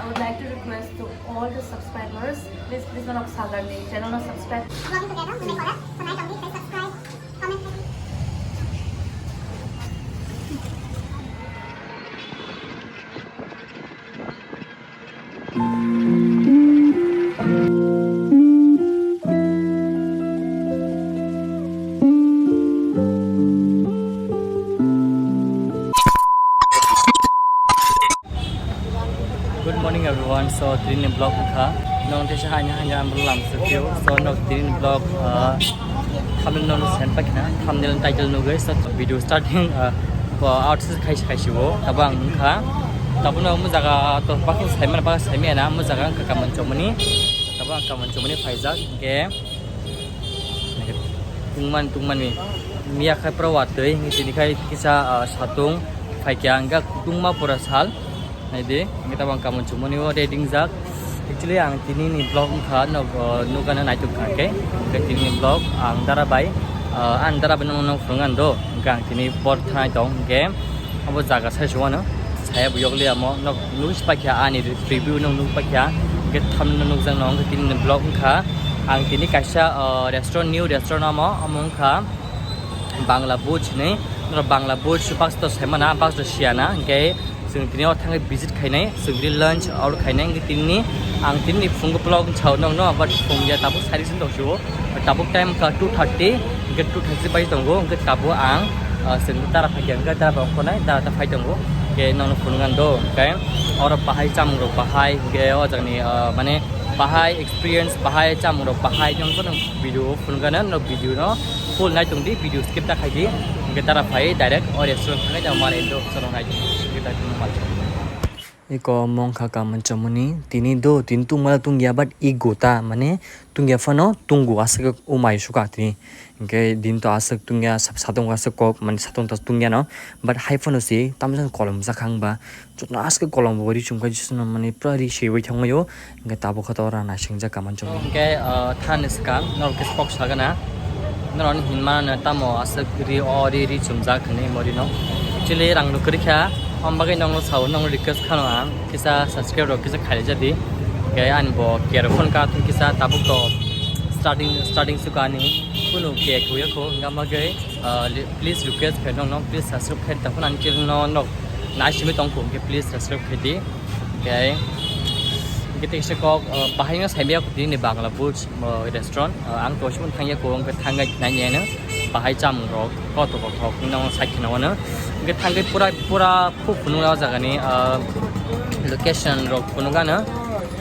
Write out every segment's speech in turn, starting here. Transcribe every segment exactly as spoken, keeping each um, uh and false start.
I would like to request to all the subscribers, please, please, norok Sagar ni channel no subscribe. Vlogging together, we may collab. So, like, please subscribe, comment. Good morning everyone. So tini vlog kha nong tesa hanya hanya amro lam sukyo. So nok tini vlog, uh, thumbnail no sen pakna, thumbnail title no guys. So video starting, uh, ko outfit khai khai siwo tabang kha. Tabuna mo jaga to pakha sai mana pakha sai mana mo jaga ka kaman chomani. Tabang kaman chomani phaijak ke. Tungman tungmani miya khai pura watwi hinwi tini khai kisa, ah, satung phaikya hwnkhe tungma pura sal. Naidi hwnkhe tabang kamun chumani o ready wngjak. Actually ang tini ni vlog wngkha nok, ah, nukgana naituk kha hwnkhe hwnkhe tini ni vlog ang dara bai, ah, ang dara bai nono phunukgani do hwnkhe ang tini por thanai tong hwnkhe. Abo jaga sai se uano saya bo yokle amo nok nukgwi paikha ani review no nukgwi paikha hwnkhe thumbnail no nukjak no hwnkhe tini ni vlog wngkha ang tini kaisa, ah, restaurant new restaurant amo amo wngkha Bangla Bhuj hinwi norok Bangla Bhuj box to saimana box to siyana hwnkhe chwng tini o thangwi visit khainai chwng tini lunch order khainai hwnkhe tini ang tini ni phungo vlog wngchao nokno but phung ya tabuk sari sin tongsiwo. Tabuk time ka two thirty, hwnkhe two thirty bai tongo, hwnkhe tabuk ang, ah, chwng dara phaikha, hwnkhe dara bai ongkhornai, dara ta phai tongo, hwnkhe nokno phunukgani do, hwnkhe oro bahai chamung rok bahai, hwnkhe o jagani, ah, mane bahai experience, bahai chamung rok bahai, nokno video phunukgana, norok video no full nai tongdi, video skip ta khaidi, hwnkhe dara phai direct o restaurant thangnai, tamo manwi do, chwrwng nai tongdi, hwnkhe dara phunukgani. Iko mongkha kamun chomoni tini do tini tungmala tungya but ego ta mane tungya phano tungo aswk umai suka tini hwnkhe din to aswk tungya sap- satung aswk kok mane satung ta tungya no but hai phano se tamjani kolom jakha wngba jotono aswk kolom bo ri chumkha jisno mane pura ri sewi thangmaio. Hwnkhe tabuk khe to ora naisingjak kaman chwng. Hwnkhe, ah, thani swkang norok khe kok sagana. Norok hinmano tamo aswk ri o ri ri chumjak hinwi morino. Actually rang rw kwrwi kha. Om bagwi nokno sao nokno request khano ang kisa subscribe rok kisa khaijadi. Hwnkhe ani bo care phone ka thung kisa tabuk to starting starting suka ani kunu care kuya kho hwnkha bagwi, ah, li- please request khe nokno please subscribe khe takhun ani channel no nok naisimi tongkho hwnkhe please subscribe khe di. Hwnkhe hwnkhe teisa kok, ah, bahai no saimaya kho tini Bangla Bhuj, ah, restaurant, ah, ang to simo thangya kho hwnkhe thangwi nainai no bahai chamung rok kotor kotor hwnwi no sai kheno hwnkhe thangwi pura pura khub phunuknai o jaga ni, ah, location rok phunukgano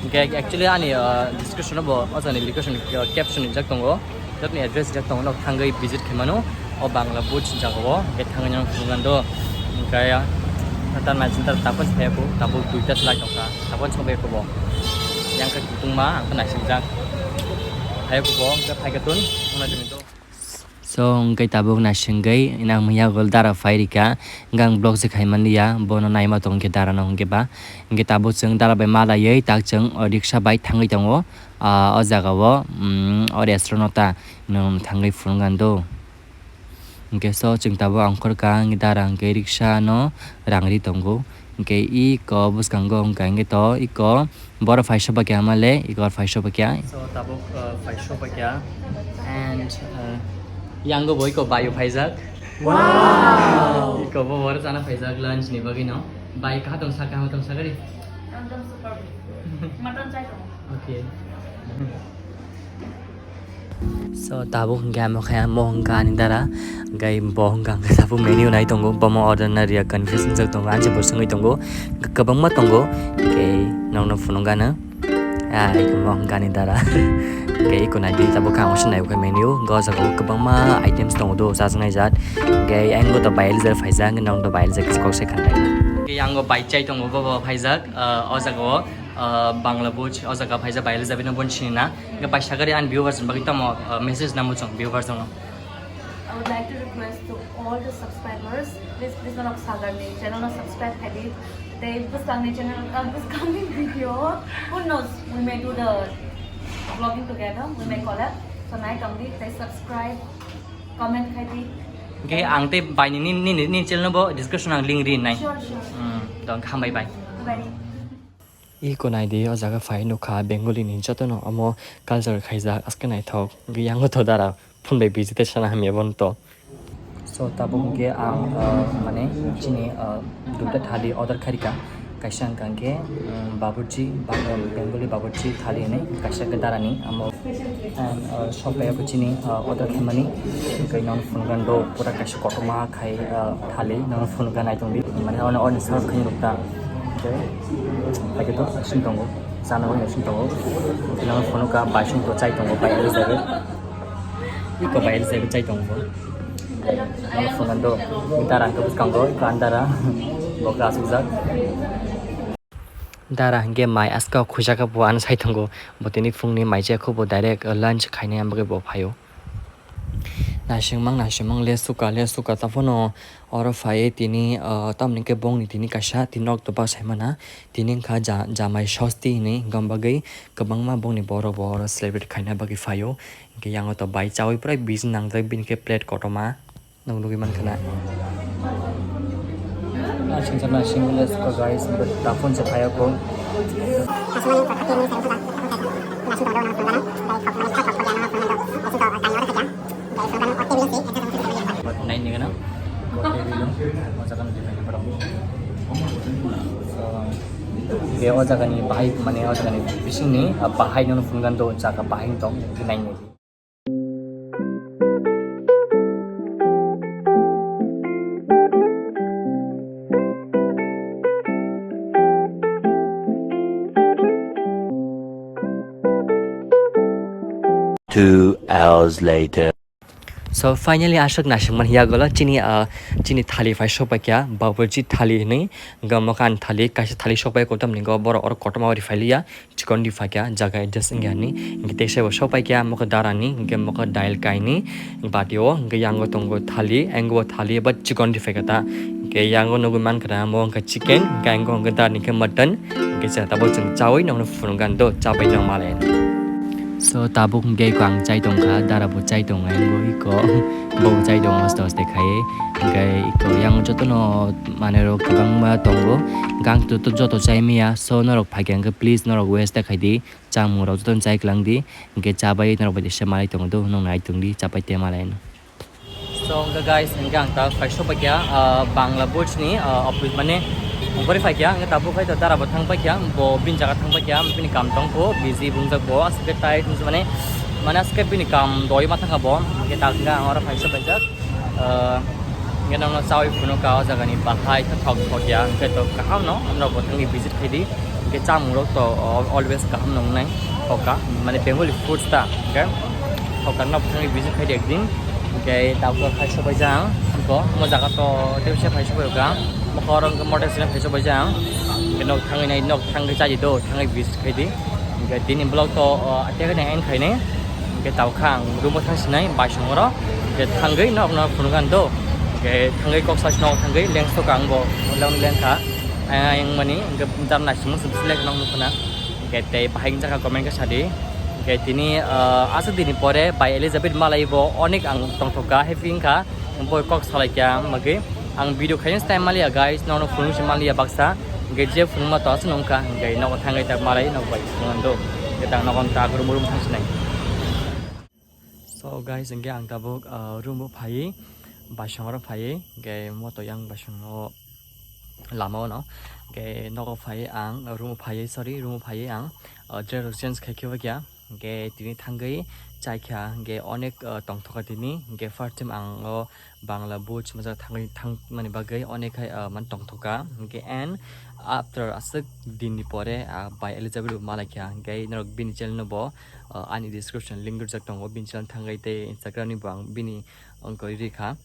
hwnkhe actually ani, ah, description o bo o jaga ni location, ah, caption rijak tongo. Jotoni address jak tongo, nok thangwi visit khaimano o Bangla Bhuj jagao, hwnkhe thangwi nang phunukgani do. Hwnkhe ya, ta naising ta tapos phaiya kho, tabuk duita slai tongkha, tapos phaiya kho bo. Yang khe tungma ang khe naising jak phaiya kho bo, hwnkhe phaikhe tun, wngna tongwi do. So hwnkhe tabuk naisingwi nang miyagol dara phai rikha, hwnkhe ang vlog se khai manliya, bono naima tong khe dara no hwnkhe ba, hwnkhe tabuk chwng dara bai malaiwi tak chwng o riksa bai thangwi tongo. Ah, o jaga o, mm, o restaurant o ta nwng thangwi phunukgani do. Hwnkhe so chwng tabuk ongkhorkha, hwnkhe dara hwnkhe riksa no rang ri tongo. Hwnkhe iko bwskango hwnkha hwnkhe to iko borok phaisa bakya hamale iko phaisa bakya. So tabuk, ah, phaisa bakya and, ah, yango bo iko bayu phaijak. Wow! Iko bo borok chana phaijak lunch ni bagwi no. Bai kaha tong saka, kaham tong sakari? Ekdom super. Mutton chai tongo. Okay. So tabuk hwnkhe amo khe amo hwnkha ani dara, hwnkhe bo hwnkha hwnkhe tabuk menu nai tongo, bomo order nariya confuse wngjak tongo, ansi bo swngwi tongo, kwbangma tongo, hwnkhe nokno phunukgano, ah, eko mo hwnkha ani dara, hwnkhe eko naidi tabuk khe ang uansuk naikha menu, hwnkhe o jaga o kwbangma items tongo do chajaknai jat, hwnkhe ayang bo to bayalijar phaijak, hwnkhe nokno bayalijar kisa kok sai khanai. Hwnkhe yang bo bai chai tongo, bobo phaijak, ah, o jaga o. Ah, Bangla Bhuj, o jaga phaijak bai rijak bini boni sini na. Hwnkhe bai sakari ani viewers ni bagwi tamo, ah, message namo chwng viewers no. I would like to request to all the subscribers, please, please, norok Sagar ni channel no subscribe khai di. Tei bwskang ni channel, ah, bwskang ni video, who knows, we may do the vlogging together, we may collab. So nai tong di, tei subscribe, comment khai di. Hwnkhe ang tei bai ni, ni, ni, ni channel no bo description ang link ri nai. Sure, sure. Hmm, tong hambai bai. Bye. Iko naidi, o jaga phai nukha Bengali ni jotono omo culture khaijak, aske naithok. Hwnkhe yango to dara phone bai busy tei sana hamya bono to. So tabuk hwnkhe ang, uh, mane chini, uh, duita thali order khairikha. Kaisa hwnkha hwnkhe, um, baburchi, ba-, Bengali baburchi thali hinwi kaisa hwnkhe darani, amo, and, uh, shop bai chini, uh, order khaimani, hwnkhe nono phunukha do pura kaisa kotorma khai, uh, thali, nono phunukha naitongdi, mane ono, ono serve khainai rwkha. Okay, paikhe to sing tongo, chana bagwi sing tongo, nono phunukha bai song to chai tongo, bai Elizabeth, iko bai Elizabeth chai tongo. Ang phone do, dara ang khe bwskango, kan dara, bo khe asukjak. Dara hwnkhe mai aska khuisa khe bo ano sai tongo, bo tini phungni mai chaya khe bo direct, uh, lunch khainai bagwi bo phaio. Naisingmang, naisingmang, le suka, le suka, taphano oro phaiwi tini, uh, tamoni khe bongni tini kaisa, tini nok to bwsai mana, tini wngkha ja-, jamai sosti hinwi, hwnkha bagwi kwbangma bongni borok bo oro celebrate khaina bagwi phaio. Hwnkhe yango to bai chaui pura busy nangjak, bini khe plate kotorma. Nwng nugwi mankha na. Naising jak naising, let's go guys, but ta phone se phaiya ko. Nai ni gana. So, be o jaga ni bahai, mane o jaga ni bising ni, ah, bahai no phunukha do, jaga bahai tong nai ni. Two hours later. So finally aswk naisingmani yagolo chini, ah, chini thali phai sokpaikha, baburchi thali hinwi, hwnkhe mokhan thali, kaisa thali sokpai kotorma ni go, borok oro kotorma ori phailiya. Chikon ri phaikha, jaga adjust wngya ni. Hwnkhe teisa bo sokpaikha, mokhe darani, hwnkhe mokhe dail kainwi, batio, hwnkhe yango tongo thali, ango thali, but chikon ri phaikha ta. Hwnkhe yango nugwi mankha na, mo wngkha chicken, hwnkhe ango hwnkhe darani khe mutton, hwnkhe chwng tabuk chwng chaui nokno phunukgani do, chabai nang malai. So, tabuk hwnkhe iko ang chai tongkha, dara bo chai tongo, ango iko, bo chai tongo, hoste hoste khai. Hwnkhe iko yang jotono manwi rok kwbangma tongo, gang joto, joto chai maya, so norok phaikha hwnkhe please norok waste ta khaidi, chamung rok jotono chai kwlangdi, hwnkhe chabai norok bai tesa malai tongo do, nwng nai tongdi, chabai te malai no. So hwnkhe guys, hwnkhe ang ta phai sokpaikha, ah, Bangla Bhuj ni, ah, office mane, ungkori phaikha, hwnkhe tabuk khai to dara bo thang paikha, bo bini jaga thang paikha, bini kam tongkho, busy bungjak bo, aswk khe tai thungsi mane, mane aswk khe bini kam doi ma thangkha bo, hwnkhe ta hwnkhe ang oro phai sokpaijak. Ah, hwnkhe nokno chaui phunukha o jagani bahai khe thok thok ya, hwnkhe to kaham no norok bo thangwi visit khaidi, hwnkhe chamung rok to al-, always kaham no wngnai, thok kha, mane Bengali foods ta, hwnkhe thok kha, norok bo thangwi visit khaidi ekdin, hwnkhe tabuk khai sokpaijak ang, hwnkhe mo jaga to tebisa phai sokpaikha, mokhe oro hwnkhe motor sina phai sokpaijak ang, hwnkhe nok thangwi nai, nok thangwi chaidi do, thangwi visit khaidi. Hwnkhe tini vlog to, o, atya khe end khainai. Hwnkhe tabuk kha ang room o thang sinai, bai songoro. Hwnkhe thangwi nokno phunukgani do. Hwnkhe thangwi kok sasino thangwi lengso kha ang bo, leng lengkha. Ayang mani, hwnkhe dar naisingmo se select nokno khna. Hwnkhe tei bahai wngjakha comment khe sadi. Hwnkhe tini, o, aswk dini pore bai Elizabeth malai bo onek ang tongthokha, happy wngkha. Bo kok salaikha, bagwi ang video khaina time maliya, guys, nono phunuk se maliya baksa, hwnkhe je phunukma to aswk nungkha, hwnkhe nogo thangwi ta malai, nogo bai phunukmani do, hwnkhe ta nogo ta room room thang sinai. So, guys, hwnkhe ang tabuk, ah, room o phaiwi, baisong oro phaiwi, hwnkhe moto yang baisong o lama o no, hwnkhe nogo phaiwi ang room o phaiwi, sorry, room o phaiwi ang, ah, dress rok change khai khe bagya. Hwnkhe tini thangwi chaikha, hwnkhe onek, ah, tongthokha tini. Hwnkhe first time ang o Bangla Bhuj hwnjak thangwi thangmani bagwi onek hai, ah, mane tongthokha. Hwnkhe and after aswk dinni pore, ah, bai Elizabeth bo malaikha. Hwnkhe norok bini channel no bo, ah, ani description link rijak tongo. Bini channel thangwi tei Instagram ni bo ang bini wngkha rikha.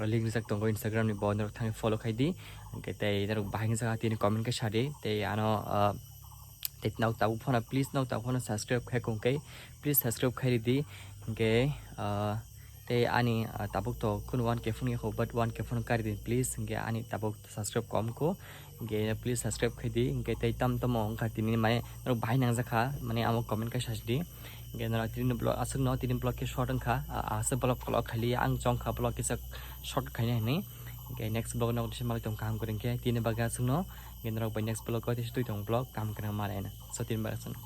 Link rijak tongo Instagram ni, bo norok thangwi follow khai di. Hwnkhe tei norok bahai wngjakha tini comment khe sa di. Tei ano, ah, tei nok tabuk phano, please, nok tabuk phano subscribe khai kung khe, please subscribe khai ridi. Hwnkhe, ah, tei ani, ah, tabuk to khun one K phone yakho, but one K phone kari di, please. Hwnkhe ani tabuk subscribe kom kho. Hwnkhe please subscribe khai di. Hwnkhe tei tam tamo wngkha tini, mane norok bahai nangjakha, mane amo comment khe sa di. Hwnkhe norok tini vlog aswk no, tini vlog khe short wngkha, a-, aswk vlog vlog khaili ang chongkha vlog kisa short khaina hinwi. Hwnkhe next vlog no tisa malai tong kaham kwrwng khe, tini bagwi aswk no, Hingke norok bai next vlog o tei twi tong vlog kam kwrwng ma laina. So tin bar sano.